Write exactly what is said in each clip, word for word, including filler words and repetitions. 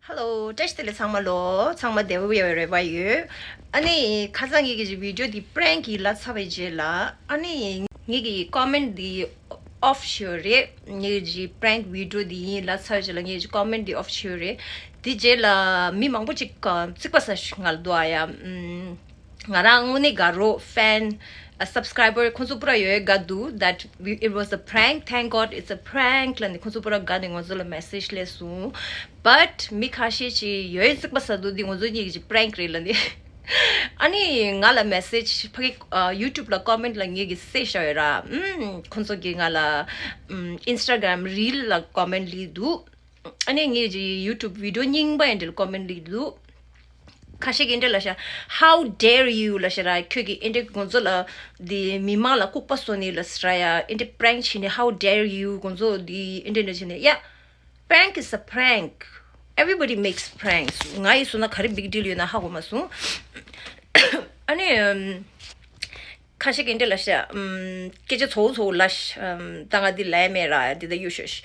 Hello, བཀྲ་ཤིས་བདེ་ལེགས་ཚང་མ་ལོ། ཚང་མ་བདེ་པོ་ཡོད་རེད་པ་ཡོད། ཨ་ནི་ཁ་སང་ངེད་ཀྱི་བི་ཌི་ཡོ་འདི་པྲེང་གི་ལབ་ཚར་བའི་རྗེས་ལ། ཨ་ནི་ངེད་ཀྱི་ཀོ་མེན་འདི་ཨོཕ་བྱས་ཡོད་རེད། ངེད་ཀྱི་པྲེང་བི་ཌི་ཡོ་འདི་ཡིན་ལབ་ཚར་བའི་རྗེས་ལ་ངེད་ཀྱི་ཀོ་མེན་འདི་ཨོཕ་བྱས་ཡོད་རེད། དེ་རྗེས་ལ་མི་མང་པོ་ཅིག་ག་རྩིག་པ་ཟ་ཞིག་ང་ལ་འདུག་ཨ་ཡ། ཨམ། ང་རང་དངོས་གནས་དགའ་རོགས་ཕེན། ཨ། སབ་སི་ཀ་རའི་བར་ཁོང་ཚོ་པུ་ར་ཡོད་དགའ་འདུག that we- it was a prank, thank God it's a prank ལབ་ནས་ཁོང་ཚོ་པུ་ར་དགའ་ནས་ང་ཚོ་ལ་མེ་སེ་ཇི་སླེབས་སོང་། བཊ་མི་ཁ་ཤས་ཅིག་ཡོད་རྩིག་པ་ཟ་འདུག་འདི་ང་ཚོ་གཉིས་ཀྱི་པྲེང་རེད་ལབ་ནས། ཨ་ནི་ང་ལ་མེ་སེ་ཇི་ཕ་གི་ཨ་ཡུ་ཊུབ་ལ་ཀོ་མེན་ལ་ངེད་ཀྱི་སེ་ཤ་ཡོད་ར། ཨམ། ཁོང་ཚོ་གིས་ང་ལ་ཨམ་ཨིན་སི་ཊ་གྷ་རམ་རིལ་ལ་ཀོ་མེན་ལབ་འདུག་ཨ་ནི་ངེད་ཀྱི་ཡུ་ཊུབ་བི་ཌི་ཡོ་རྙིང་པ་ཡིན་འདྲ་ལ་ཀོ་མེན་ལབ་འདུག་ཁ་ཤས་ཀྱིས་འདྲ་ལབ་ཤག How dare you ལབ་ཤག་ར། ཁྱོད་ཀྱིས་འདི་འདྲ་ང་ཚོ་ལ་འདི་མི་མང་ལ་ལྐུགས་པ་བཟོ་ནི་ལབ་ཤག་ར་ཡ། འདི་འདྲ་པྲེང་བྱེད་ནི། How dare you ང་ཚོ་འདི་འདི་འདྲ་འདྲ་བྱེད་ནི་ཡ། Prank is a prank. Everybody makes pranks. ང་ཡིས་བཟོ་ན་ག་རེ་བིག་ཌིལ་ཡོད་ན་ཧ་གོ་མ་སོང་། ཨ་ནི་ཨམ། ཁ་ཤས་ཀྱིས་འདི་འདྲ་ལབ་ཤག་ཨམ། སྐད་ཆ་ཚོ་བོ་ཚོ་བོ་ལབ་ཤག་ཨམ། ད་ང་འདི་ལབ་མེད་ར། འདི་ད་ཡུ་ཤོ་ཤ་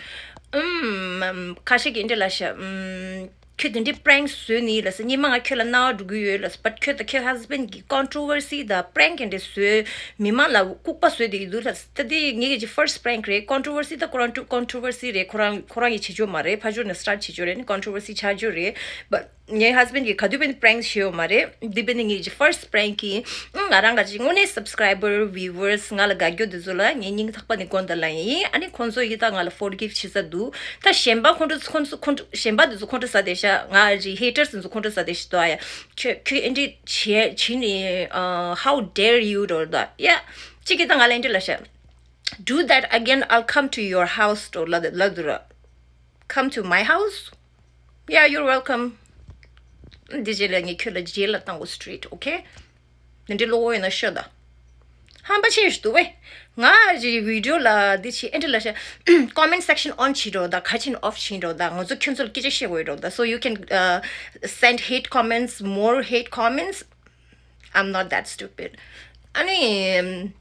ཨམ། ཁ་ཤས་ཀྱིས་འདི་འདྲ་ལབ་ཤག་ཨམ། ཁྱོད་དེ་འདྲའི་པྲེང་བཟོས་ནི་ལབ་ཤག་སྔོན་མ་ང་ཁྱོད་ལ་རྣ་བ་འགྲོ་གི་ཡོད་ལབ་ཤག་བཊ་ཁྱོད་དང་ཁྱོད་ཧ་སི་བེན་གྱི་ཀོན་ཊོ་ཝར་སི་དང་པྲེང་གི་འདྲ་བཟོས། མི་མང་ལ་ལྐུགས་པ་བཟོས་བསྡད་ཀྱི་འདུག་ལབ་ཤག་ད་འདི་ངེད་ཀྱི་ཕར་སི་ཊི་པྲེང་རེད། ཀོན་ཊོ་ཝར་སི་ད་ཀོན་ཊོ- ཀོན་ཊོ་ཝར་སི་རེད། ཁོ་རང་ཁོ་རང་གིས་བྱེད་རྒྱུ་མ་རེད། ཕར་ཕྱོགས་ནས་སི་ཊར་བྱེད་རྒྱུ་རེད། ནི་ཀོན་ཊོ་ཝར་སི་ཆགས་རྒྱུ་རེད། བཊ་ངའི་ཧ་སི་བེན་གྱིས་ག་དུས་བས་ནི་པྲེང་བྱས་ཡོད་མ་རེད། འདི་བས་ནི་ངེད་ཀྱི་ཕར་སི་ཊི་པྲེང་གི་ང་རང་ག་ཅིག་དངོས་གནས་སབ་སི་ཀ་རའི་བར་བིའུ་ཝར་སི་ང་ལ་དགའ་རྒྱུ་འདི་ཚོ་ལ་ངས་སྙིང་ཐག་པ་ནས་དགོངས་དག་ལབ་ཡིན། ཨ་ནི་ཁོང་ཚོ་ཡིས་ད་ང་ལ་ཕོར་གིབ་བྱེད་ས་འདུག་ད་གཞན་པ་ཁོང་ཁོང་ཚོ་ཁོང་ཚོ་གཞན་པ་འདི་ཚོ་ཁོང་ཁྲོ་ཟ་བསྡད་ཤག་ང་ཅིག་ཧེ་ཊར་སི་འདི་ཚོ་ཁོང་ཁྲོ་ཟ་བསྡད་ཤག་འདུག་ཨ་ཡ། ཁྱོད་ཁྱོད་ཨེ་འདྲ་བྱས་བྱས་ནས་ཨ། How dare you འགྲོ་ད་ཡ། གཅིག་གིས་ད་ང་ལ་ཨེ་འདྲ་ལབ་ཤག Do that again, I'll come to your house འགྲོ་ལབ་ལབ་འདུག་ར། Come to my house? Yeah, you're welcome. འདི་རྗེས་ལ་ངས་ཁྱོད་ལ་རྗེས་ལ་བཏང་གོ་straight, okay? འདི་འདྲའི་བློ་ཡོད་ན་ཤོད་ད། ཧམ་པ་ཆེ་ཞིག་འདུག་བས། ང་རི་བི་ཌི་ཡོ་ལ་འདི་ཆེ་ཨེ་འདྲ་ལ་ཤ་comment section on བྱེད་རོགས་ད། ག་ཆེན་off བྱེད་རོགས་ད། ང་ཚོ་ཁྱོད་ཚོ་ལ་སྐད་ཆ་བཤད་དགོས་རོགས་ད། So you can uh, send hate comments, more hate comments. I'm not that stupid. ཨ་ནི།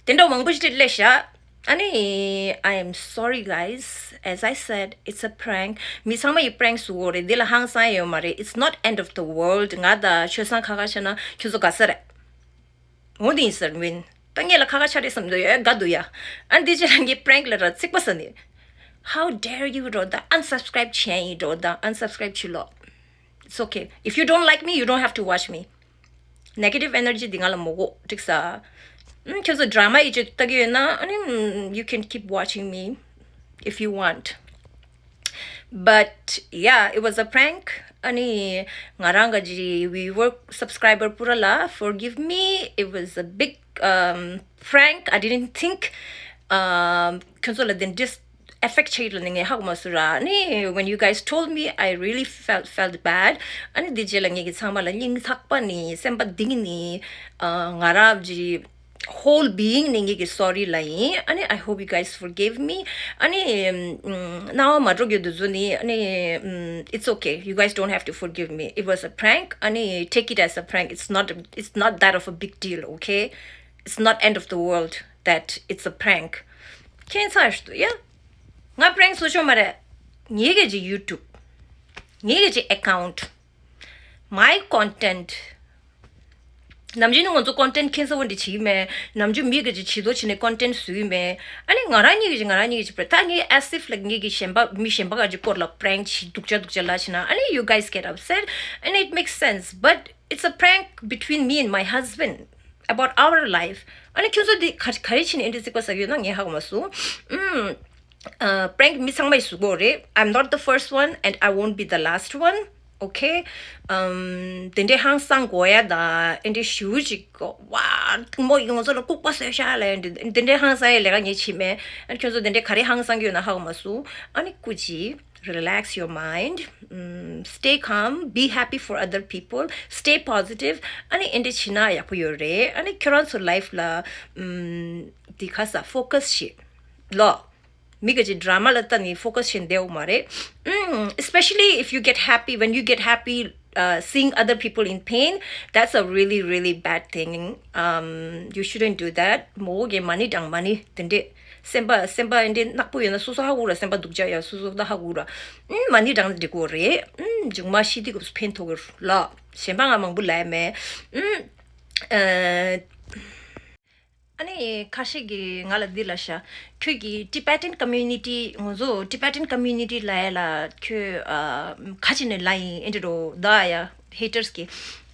དེ་འདྲ་མང་པོ་ཞིག་སླེབས་ཤག་ཨ་ནི། I am sorry, guys. As I said, it's a prank. མི་ཚང་མ་ཡི་པྲེང་བཟོ་གོ་རེད། འདི་ལ་ཧང་སང་ཡོད་མ་རེད། It's not end of the world. ང་དང་ཆོས་སང་ཁ་ཁ་བྱས་ན་ཁྱོད་ཚོ་དགའ་ས་རེད། འོ་དེ་ཡིན་ཟེར་མིན། ད་ངས་ལ་ཁ་ཁ་ཆགས་རེད་བསམ་འདུག་ཡ། དགའ་འདུག་ཡ། ཨ་འདི་ཅི་རང་གི་པྲེང་ལ་ར་ཚིག་པ་ཟ་ནི། How dare you འགྲོ་ད། Unsubscribe བྱས་ཡིན་འགྲོ་ད། Unsubscribe བྱེད་ལོ། It's okay. If you don't like me, you don't have to watch me. Negative energy འདི་ང་ལ་མོ་གོ་འགྲིག་ས། ཨུམ། ཁྱོད་ཚོ་ཌ་ར་མ་ཡི་ཅིག་ལྟ་གི་ཡོད་ན་ཨ་ནི་ཨུམ། You can keep watching me if you want. But yeah, it was a prank. ཨ་ནི་ང་རང་གི་ཇི་viewer subscriber པུ་ར་ལ་forgive me. It was a big um, prank. I didn't think um, ཁྱོད་ཚོ་ལ་དེ་འདྲ་ཨེ་ཕེག་ཊི་བྱེད་ལ་ནི་ངས་ཧ་གོ་མ་སོང་ར། ཨ་ནི་when you guys told me, I really felt felt bad. ཨ་ནི་འདི་རྗེས་ལ་ངེད་ཀྱི་ཚང་མ་ལ་སྙིང་ཐག་པ་ནས་སེམས་པ་གཏིང་ནས་ཨ་ང་རང་གི་whole being ནས་ངེད་ཀྱི་sorry ལབ་ཡིན། ཨ་ནི་I hope you guys forgive me. ཨ་ནི་ཨམ། སྣང་བ་མ་འགྲོ་རྒྱུ་འདི་ཚོ་ནི་ཨ་ནི་ཨམ། It's okay. You guys don't have to forgive me. It was a prank. ཨ་ནི་take it as a prank. It's not, it's not that of a big deal, okay? It's not end of the world that it's a prank. ཁྱེད་ཚར་ཞུ་ཡ། ང་པྲེང་བཟོ་ཆོག་མ་རེད། ངེད་ཀྱི་ཡུ་ཊུབ། ངེད་ཀྱི་ཨེ་ཁའུན་ཊི། My content. ནམ་རྒྱུན་ནི་ང་ཚོ་ཀོན་ཊེན་ཊི་ཁྱད་མཚར་པོ་འདི་བྱེད་ཀྱི་མེད། ནམ་རྒྱུན་མི་གི་ཅིག་བྱེད་དོ་བྱེད་ནས་ཀོན་ཊེན་ཊི་བཟོ་གི་མེད། ཨ་ནི་ང་རང་ཉིད་ཀྱི་ཅིག་ང་རང་ཉིད་ཀྱི་ཅིག་པ་ད་ངས་as if like ངེད་ཀྱི་གཞན་པ་མི་གཞན་པ་ག་ཅིག་སྐོར་ལ་པྲེང་བྱེད་སྡུག་ཅག་སྡུག་ཅག་ལབ་བྱས་ན་ཨ་ནི་you guys get upset and it makes sense, but it's a prank between me and my husband about our life. ཨ་ནི་ཁྱོད་ཚོ་འདི་ག་ག་རེ་བྱས་ནས་ཨེ་འདྲ་ཚིག་པ་ཟ་གི་ཡོད་ན་ངས་ཧ་གོ་མ་སོང་། ཨུམ། ཨ། པྲེང་མི་ཚང་མ་ཡིས་བཟོ་གི་ཡོད་རེད། I'm not the first one and I won't be the last one. Okay. ཨམ། དེ་འདྲའི་ཧང་སང་དགོས་ཡ་དང་ཨེ་འདྲའི་ཞེ་པོ་ཅིག་བ། མོ་ཡིས་ང་ཚོ་ལ་ལྐུགས་པ་བཟོས་ཤག་ལབ་ཡ་འདི་དེ་འདྲའི་ཧང་སང་ཡ་ལས་ཀ་ངས་བྱེད་མེད། ཨ་ནི་ཁྱོད་ཚོ་དེ་འདྲའི་ག་རེ་ཧང་སང་གི་ཡོད་ན་ཧ་གོ་མ་སོང་། ཨ་ནི་སྐུ་མཁྱེན། Relax your mind. ཨམ། Stay calm. Be happy for other people. Stay positive. ཨ་ནི་ཨེ་འདྲ་བྱས་ན་ཡག་པོ་ཡོད་རེད། ཨ་ནི་ཁྱོད་རང་ཚོ་ལའིཕ་ལ་ཨམ། དེ་ག་ས་ཕོ་ཀ་སི་བྱེད་ལོ། མི་ག་ཅིག་ཌ་ར་མ་ལ་ལྟ་ནས་ཕོ་ཀ་སི་བྱས་བསྡད་ཡོད་མ་རེད། ཨམ། Especially if you get happy, when you get happy uh, seeing other people in pain, that's a really really bad thing. Um, you shouldn't do that. མོ་གི་མ་ཎི་དང་མ་ཎི་དེ་འདྲས། སེམས་པ་སེམས་པ་འདི་ནག་པོ་ཡོད་ན་སོ་སོ་ཧ་གོ་ར། སེམས་པ་སྡུག་ཅག་ཡ་སོ་སོ་ད་ཧ་གོ་ར། ཨུམ་མ་ཎི་བགྲངས་འགྲིག་གོ་རེད། ཨུམ་མཇུག་མ་ཤི་དུས་སྐབས་སུ་ཕན་ཐོགས་གི་རུ་ལ། གཞན་པ་ང་མང་པོ་ལབ་མེད། ཨུམ། ཨ་ནི་ཁ་ཤས་ཀྱིས་ང་ལ་འདི་ལབ་ཤག་ཁྱོད་ཀྱིས་Tibetan community ང་ཚོ་Tibetan community ལབ་ཡ་ལ་ཁྱོད་ཨ་ག་ཅི་ནས་ལབ་ཡིན་ཨེ་འདྲ་རོ་ད་ཡ་haters གི།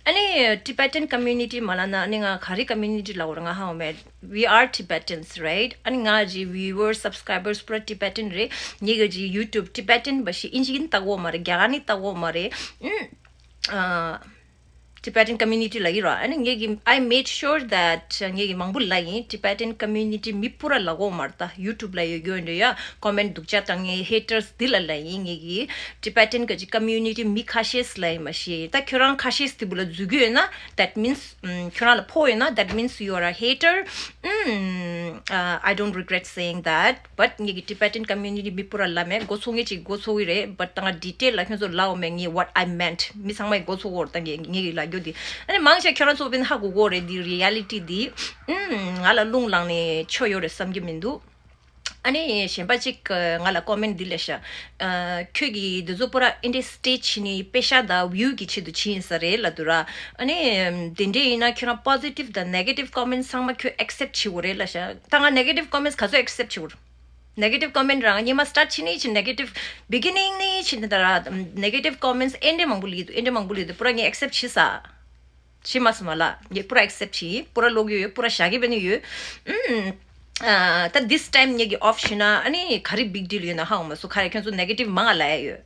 ཨ་ནི་Tibetan community མ་ལབ་ན་ཨ་ནི་ང་ག་རེ་community ལབ་དགོས་རེད། ང་ཧ་གོ་མེད། We are Tibetans, right? ཨ་ནི་ང་གི་viewers subscribers པུ་ར་Tibetan རེད། ངེད་ཀྱི་YouTube Tibetan འབའ་ཞིག་ཨིན་ཇི་ནི་ལྟ་གོ་མ་རེད། རྒྱ་གར་ནི་ལྟ་གོ་མ་རེད། ཨུམ། ཨ། Tibetan community ལབ་ཀྱི་ར། ཨ་ནི་ངེད་ཀྱི་I made sure that ངེད་ཀྱི་མང་པོ་ལབ་ཡིན། Tibetan community མི་སྤུ་ར་ལབ་གོ་མ་རེད། ད་YouTube ལ་ཡོད་རྒྱུ་འདྲ་ཡ་comment སྡུག་ཅག་བཏང་མཁན་haters འདི་ལ་ལབ་ཡིན། ངེད་ཀྱི་Tibetan ག་ཅི་community མི་ཁ་ཤས་ལབ་ཡིན་མ་ཤེས། ད་ཁྱོད་རང་ཁ་ཤས་དེ་བུ་ལ་འཛུལ་གྱི་ཡོད་ན་that means ཁྱོད་རང་ལ་ཕོག་ཡོད་ན་that means you are a hater. ཨུམ། Uh, I don't regret saying that. But ངེད་ཀྱི་Tibetan community མི་སྤུ་ར་ལབ་མེད། མགོ་ཚོས་མཁན་ཅིག་མགོ་ཚོས་ཀྱི་རེད། But ད་ང་detail ལ་ཁྱོད་ཚོ་ལབ་འོང་མེད། ངས་what I meant མི་ཚང་མའི་མགོ་ཚོས་གོ་རེད། ད་ངས་ངེད་ཀྱི་ལབ་རྒྱུ་དེ་ཨ་ནི་མང་ཆེ་ཁྱོད་རང་ཚོ་བས་ཧ་གོ་གོ་རེད། འདི་reality འདི་ཨུམ་ང་ལ་རླུང་ལངས་ནས་ཆོ་ཡོད་རེད་བསམ་གྱི་མི་འདུག་ཨ་ནི་གཞན་པ་ཅིག་ང་ལ་comment འདི་ལབ་ཤག་ཨ། ཁྱོད་ཀྱིས་འདི་ཚོ་པུ་ར་ཨེ་འདྲའི་stage བྱས་ནས་པེ་ཤ་དང་view གི་ཆེད་དུ་བྱས་ཡིན་ས་རེད་ལབ་འདུག་ར། ཨ་ནི་དེ་འདྲས་ཡིན་ན་ཁྱོད་རང་positive དང་negative comments ཚང་མ་ཁྱོད་accept བྱེད་དགོས་རེད་ལབ་ཤག་ད་ང་negative comments ག་ཚོད་accept བྱེད་དགོས་རེད། Negative comment རང་ཉི་མ་start བྱས་ནས་ཕྱིན་negative beginning ནས་ཕྱིན་ད་ར་negative comments ཨེ་འདྲས་མང་པོ་སླེབས་འདུག་ཨེ་འདྲས་མང་པོ་སླེབས་འདུག་པུ་ར་ངས་accept བྱས་ས། བྱེད་མ་སོང་མ་ལ། ངས་པུ་ར་accept བྱེད། པུ་ར་ཀློག་ཡོད་ཡོད། པུ་ར་བཞག་གི་བས་ནི་ཡོད། ཨུམ། ཨ། ད་this time ངེད་ཀྱི་off བྱེད་ན་ཨ་ནི་ག་རེ་big deal ཡོད་ན་ཧ་གོ་མ་སོང་། ག་རེ་ཁྱོད་ཚོ་negative མང་ང་ལབ་ཡ་ཡོད།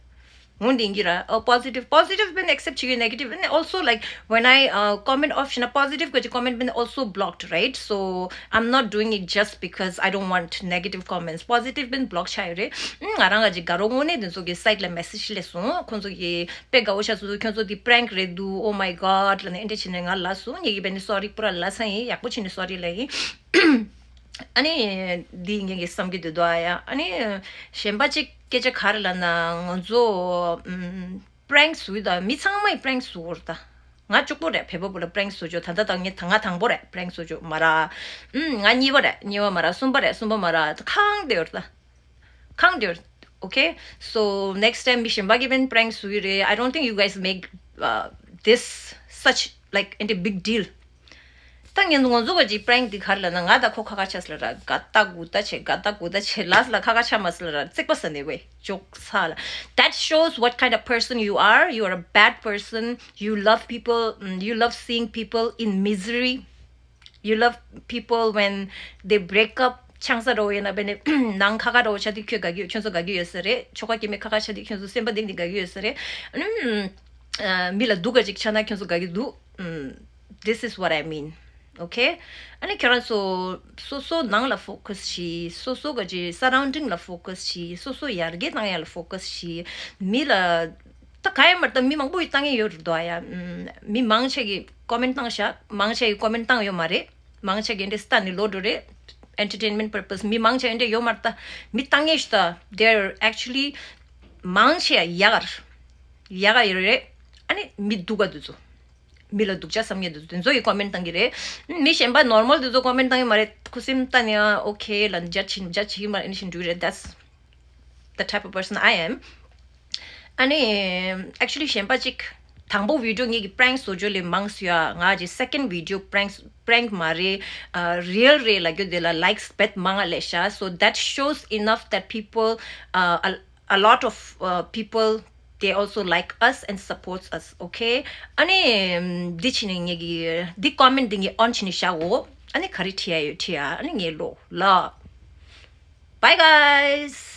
འོན་ཏེ་ཡིན་གྱི་ར། ཨོ་positive positive བས་ནི་accept བྱེད་ཀྱི་negative བས་ནི་also like when I uh, comment off བྱེད་ན་positive ག་ཅི་comment བས་ནི་also blocked, right? So I'm not doing it just because I don't want negative comments. Positive བས་ནི་block བྱས་ཡོད་རེད། ཨུམ། ང་རང་ག་ཅིག་དགའ་རོགས་དངོས་གནས་དེ་ཚོ་གི་site ལ་message སླེབས་སོང་། ཁོང་ཚོ་གི་དཔེ་དགའ་བོ་ཤ་སོ་སོ་ཁྱོད་ཚོ་འདི་prank རེད་འདུག Oh my god ལབ་ནས་ཨེ་འདྲ་བྱས་ནས་ང་ལབ་སོང་། ངེད་ཀྱི་བས་ནི་sorry པུ་ར་ལབ་ས་ཡིན། ཡག་པོ་བྱས་ནས་sorry ལབ་ཡིན། ཨ་ནི་འདི་ངེད་ཀྱི་བསམ་གྱི་འདུག་དོ་ཨ་ཡ། ཨ་ནི་གཞན་པ་གཅིག་སྐད་ཆ་ག་རེ་ལབ་ན་ང་ཚོ་ཨམ། prank བཟོ་ཡི་ད་མི་ཚང་མ་ཡི་prank བཟོ་གོ་ར་ད། ང་གཅིག་པོ་རེད་བལ་པོ་བུ་ལ་prank བཟོ་རྒྱུ། ད་ལྟ་དང་ངས་ད་ང་དང་པོ་རེད་prank བཟོ་རྒྱུ་མ་ར། ཨམ། ང་གཉིས་པ་རེད་གཉིས་པ་མ་ར། གསུམ་པ་རེད་གསུམ་པ་མ་ར། ད་ཁང་དེ་ཡོད་ད། ཁང་དེར། Okay, so next time མི་གཞན་པ་གི་བས་prank བཟོ་གི་རེད། I don't think you guys make uh, this such like a big deal. ད་ངས་ང་ཚོ་ག་ཅིག prank འདི་ག་རེ་ལབ་ན་ང་དང་ཁོ་ཁ་ཁ་ཆགས་སི་ལ་ར། དགའ་ད་དགུ་ད་བྱེད་དགའ་ད་དགུ་ད་བྱེད་last ལ་ཁ་ཁ་ཆགས་མ་སི་ལ་ར། བརྩེགས་པ་ཟ་ནས་ཝེ་ཅོག་ཚ་ལ། That shows what kind of person you are. You are a bad person. You love people. Mm, you love seeing people in misery. You love people when they break up. ཆང་ས་རོ་ཡིན་ན་བས་ནི་ནང་ཁ་ཁ་རོ་ཆ་དུས་ཁྱོད་དགའ་གི་ཡོད། ཁྱོད་ཚོ་དགའ་གི་ཡོད་ས་རེད། ཆོ་ག་སྐྱེ་མེད་ཁ་ཁ་ཆ་དུས་ཁྱོད་ཚོ་སེམས་པ་གཏིང་ནས་དགའ་གི་ཡོད་ས་རེད། ཨུམ། ཨ། མི་ལ་སྡུག་ག་ཅིག་ཆ་ན་ཁྱོད་ཚོ་དགའ་གི་འདུག་ཨུམ། This is what I mean. Okay? ཨ་ནི་ཁྱོད་རང་ཚོ་སོ་སོ་ནང་ལ་focus བྱེད། སོ་སོ་ག་ཅིག་surrounding ལ་focus བྱེད། སོ་སོ་ཡར་རྒྱས་བཏང་ཡ་ལ་focus བྱེད། མི་ལ་ད་ག་ཡ་མར་ད་མི་མང་པོ་ཡི་བཏང་ཡ་ཡོད་རེད་དོ་ཨ་ཡ། ཨུམ། མི་མང་ཆེ་གི་comment བཏང་ཤག་མང་ཆེ་གི་comment བཏང་ཡོད་མ་རེད། མང་ཆེ་གི་འདི་ལྟ་ནི་ལོ་འགྲོ་རེད། Entertainment purpose མི་མང་ཆེ་འདི་ཡོད་མ་རེད་ད། མི་བཏང་ངེས་ཤི་ད། They're actually མང་ཆེ་ཡག་གར་ཡག་ག་ཡོད་རེད། ཨ་ནི་མི་སྡུག་ག་འདུག་ཚོ། མི་ལ་སྡུག་ཅག་བསམ་ངེས་འདུག་ཚོ། དེ་ཚོ་ཡི་comment བཏང་གི་རེད། མི་གཞན་པ་normal དེ་ཚོ་comment བཏང་གི་མ་རེད། ཁུ་སིམ་ལྟ་ནི་ཨ་okay ལ་འཇར་ཆིན་འཇར་ཆི་གི་མ་རེད། ཨ་ནི་ཤིན་འགྲུལ་རེད། That's the type of person I am. ཨ་ནི་actually གཞན་པ་གཅིག་དང་པོ་video ངེད་ཀྱི་prank བཟོ་བཅོས་ལས་མང་སུ་ཡ། ང་གི་second video prank prank མ་རེད། ཨ། real རེད་ལབ་རྒྱུ་དེ་ལ་likes བེད་མང་ང་ལས་ཤག So that shows enough that people uh, a, a lot of uh, people they also like us and supports us. Okay? ཨ་ནི་འདི་ཕྱི་ནས་ངེད་ཀྱི་འདི་comment འདི་ངས་on བྱས་ནས་བཞག་འོ། ཨ་ནི་ག་རེ་བྲིས་ཡ་ཡོད་བྲིས་ཡ། ཨ་ནི་ངས་ཀློག་ལ། Bye guys.